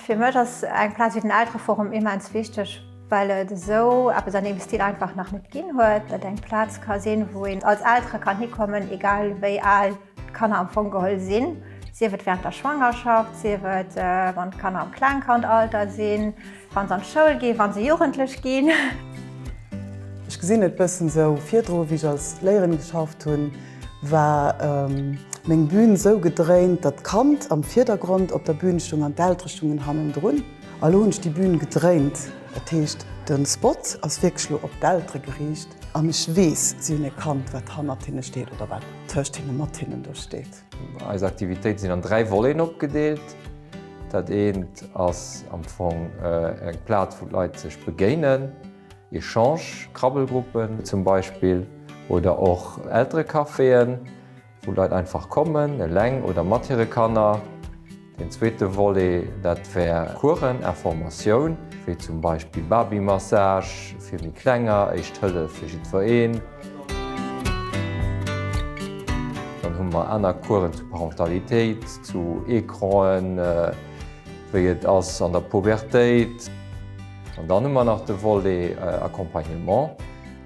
Fir mech ass eng Plaz wéi den Eltereforum immens wichteg, well et esou eppes an deem Stil einfach nach net ginn huet. Et eng Plaz ka sinn, wou een als Eltere kann hikommen, egal wéi al d'Kanner am Fong geholl sinn, sief et wärend der Schwangerschaft, sief et wann d'Kanner am Klengkandalter sinn, wa se an d'Schoul ginn, wa se jugendlech ginn. Ech gesinn et bëssen esou, virdru wéi ech als Léierin geschafft hunn, war meng Bühn esou gedréint, datt d'Kand am Virdergrond op der Bühn stung an d'Eltere stungen hannendrun. A lo hunn ech déi Bühn gedréint, dat heescht de Spot ass wierklech lo op d'Eltere geriicht an ech weess, si hunn e Kand, wat hannert hinne steet oder wat tëscht hinnen, mat hinnen do steet. Eis Aktivitéite sinn an 3 Voleten opgedeelt. Dat eent ass am Fong eng Plaz, wou d'Leit sech begéinen, Echange, Krabbelgruppen zum Beispill oder och Elterecaféen, wou Leit einfach kommen, eleng oder mat hire Kanner. Deen zweete Volet, dat wär Coursen, Informatioun, wéi zum Beispill Babymassage fir méi Klenger, Éischt Hëllef fir jiddwereen. Dann hu mer aner Coursen zu Parentalitéit, zu Ecranen, wéi et ass an der Pubertéit. An dann hu mer nach de Volet Accompagnement.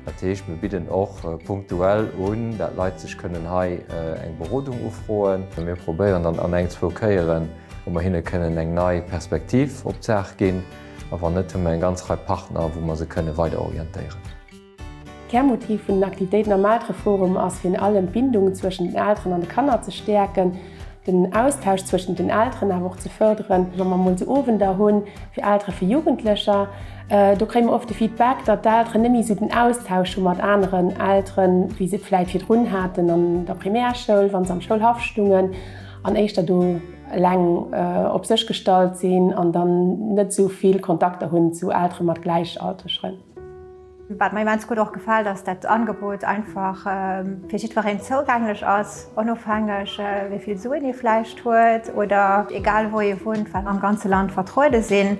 Dat heescht, mir bidden och punktuell un, dat Leit sech kënnen hei eng Berodung ufroen. Mir probéieren dann an eng, zwou Kéieren, ob mer hinne kënnen eng nei Perspektiv op d'Saach ginn. A wann net, hu mer eng ganz Rei Partner, wou mer se kënne weider orientéieren. D'Kärmotiv vun den Aktivitéiten am Eltereforum ass virun allem d'Bindung zwëschen den Elteren an de Kanner ze stäerken, den Austausch zwëschen den Elteren awer och ze fërderen. Wa mer mol sou Owender hunn fir Eltere fir Jugendlecher, do kréie mer oft de Feedback, datt d'Elteren net méi sou den Austausch hu mat aneren Elteren, wéi se et vläit virdrun haten an der Primärschoul, wa se am Schoulhaff stungen an éischter do eleng op sech gestallt sinn an dann net sou vill Kontakter hunn zu Eltere mat Gläichaltregeren. Wat mer immens gutt och gefält, ass dat d'Angebot einfach fir jiddwereen zougänglech ass, onofhängeg wéi vill Suen ee vläicht huet oder egal wou ee wunnt, well am ganze Land vertruede sinn.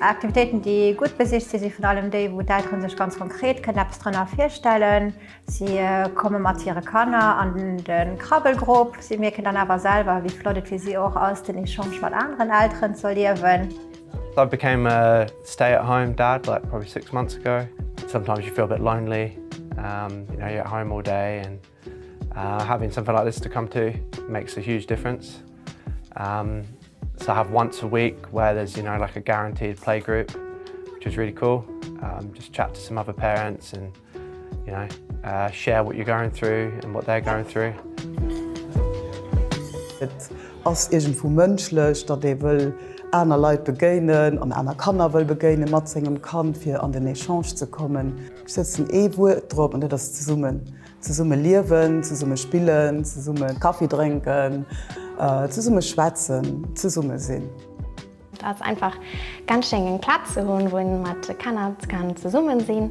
Aktivitéiten, déi gutt besicht sinn, si vun allem déi, wou d'Eltere sech ganz konkret kënnen eppes drënner virstellen. Si komme mat hire Kanner an de Krabbelgrupp. Si mierken dann awer selwer, wéi flott et fir si och ass, den Echange mat aneren Elteren z'erliewen. I became a stay-at-home dad like probably six months ago. Sometimes you feel a bit lonely, um, you know, you're at home all day and uh, having something like this to come to makes a huge difference. Um, so I have once a week where there's, you know, like a guaranteed play group, which is really cool. Um, just chat to some other parents and you know, uh, share what you're going through and what they're going through. Et ass iergendwou mënschlech, datt ee wëll aner Leit begéinen an aner Kanner wëll begéine mat sengem Kand, fir an den Echange ze kommen. Ech sëtzen ee Wuert drop an dat ass zesummen. Zesumme liewen, zesumme spillen, zesumme Kaffi drénken, zesumme schwätzen, zesumme sinn. Et ass einfach ganz schéin eng Plaz ze hunn, wou een mat Kanner kann zesummen sinn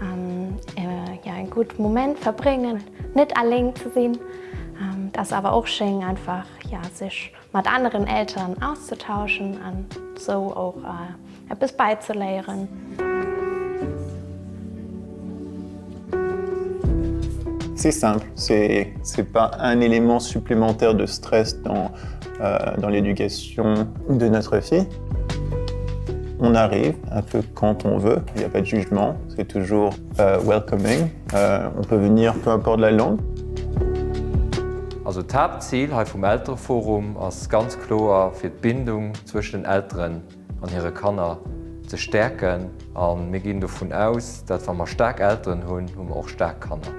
an jo e gutt Moment verbréngen, net aleng ze sinn. Et ass awer och schéin einfach jo sech mat aneren Elteren auszetauschen an sou och eppes bäizeléieren. C'est simple, c'est c'est pas un élément supplémentaire de stress dans euh, dans l'éducation de notre fille. On arrive un peu quand on veut, il n'y a pas de jugement, c'est toujours euh, welcoming. Euh, on peut venir peu importe la langue. Also d'Haaptzil hei vum Eltereforum ass ganz kloer fir d'Bindung zwëschen den Elteren an hire Kanner ze stäerken. A mir ginn dovun aus, dat wa mer staark Elteren hunn, hu mer och staark Kanner.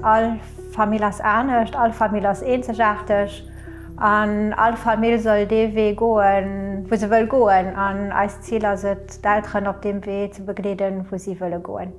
All Famill ass anescht, all Famill ass eenzegaarteg an all Famill soll dee Wee goen, wou se wëll goen. An eist Zil ass et, d'Elteren op deem Wee ze begleeden, wou si wëlle goen.